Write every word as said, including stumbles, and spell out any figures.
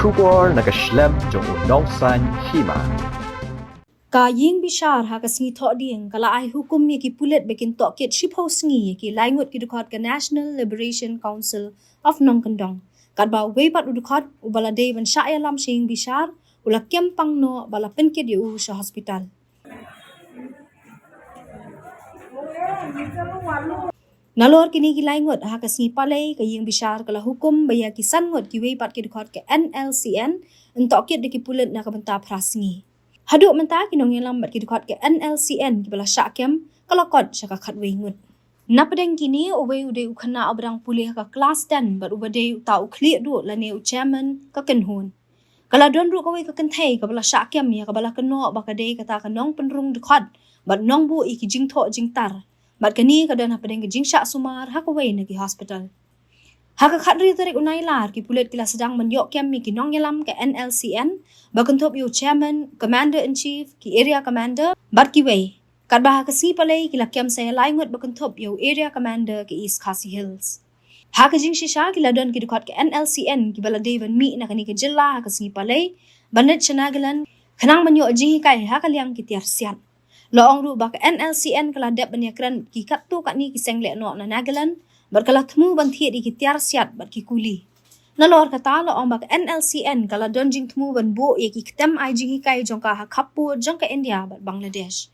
Khubor na ka shlem jong u nongsan hima. Ka ïing bishar ha ka sngi Thohdieng ka la ai hukum ïa ki pulit ba kin tohkit shiphew sngi ïa ki lai ngut ki dkhot ka National Liberation Council of Nongkyndong. Katba uwei pat u dkhot uba la dei ban shah ïalam sha ïing bishar u la kem pang noh bad la pynkit ïa u sha hospital. Nalor kine ki lai ngut ha ka sngi Palei ka ïing bishar ka la hukum ba ïa ki san ngut kiwei pat ki dkhot ka N L C N yn tohkit da ki pulit na ka bynta phra sngi. Haduh mynta ki nongïalam bad ki dkhot ka N L C N kiba la shah kem ka la kot sha ka khatwei ngut. Napdeng kine uwei u dei u khynnah uba dang pule ha ka klas ten bad uba dei uta u khlieh duh lane u chairman ka kynhun. Ka la don ruh kawei ka kynthei kaba la shah kem ïa kaba la kynnoh ba ka dei kata ka nongpynrung dkhot bad nongbuh ïa ki jingthoh jingtar. Bad kane ka don hapdeng ka jingshah sumar ha kawei na ki hospital. Ha ka khathynriew tarik u Nailar ki pulit ki la sdang ban ïoh kem ïa ki nongïalam ka N L C N ba kynthup ïa u chairman, commander in chief, ki area commander bad kiwei. Katba ha ka sngi Palei ki la kem sa ïa lai ngut ba kynthup ïa u area commander ka East Khasi Hills. Ha ka jingshisha ki la don ki dkhot ka N L C N kiba la dei ban mih na kane ka jylla ha ka sngi Palei ban leit sha Nagaland khnang ban ïoh jinghikai ha ka liang ki tiar siat. La ong ruh ba ka N L C N ka la dep ban ïakren ki katto katne ki seng lehnoh na Nagaland bad ka la thmu ban thied ïa ki tiar siat bad ki kuli. Nalor kata la ong ba ka N L C N ka la don jingthmu ban buh ïa ki ktem ai jinghikai jong ka ha khappud jong ka India bad Bangladesh.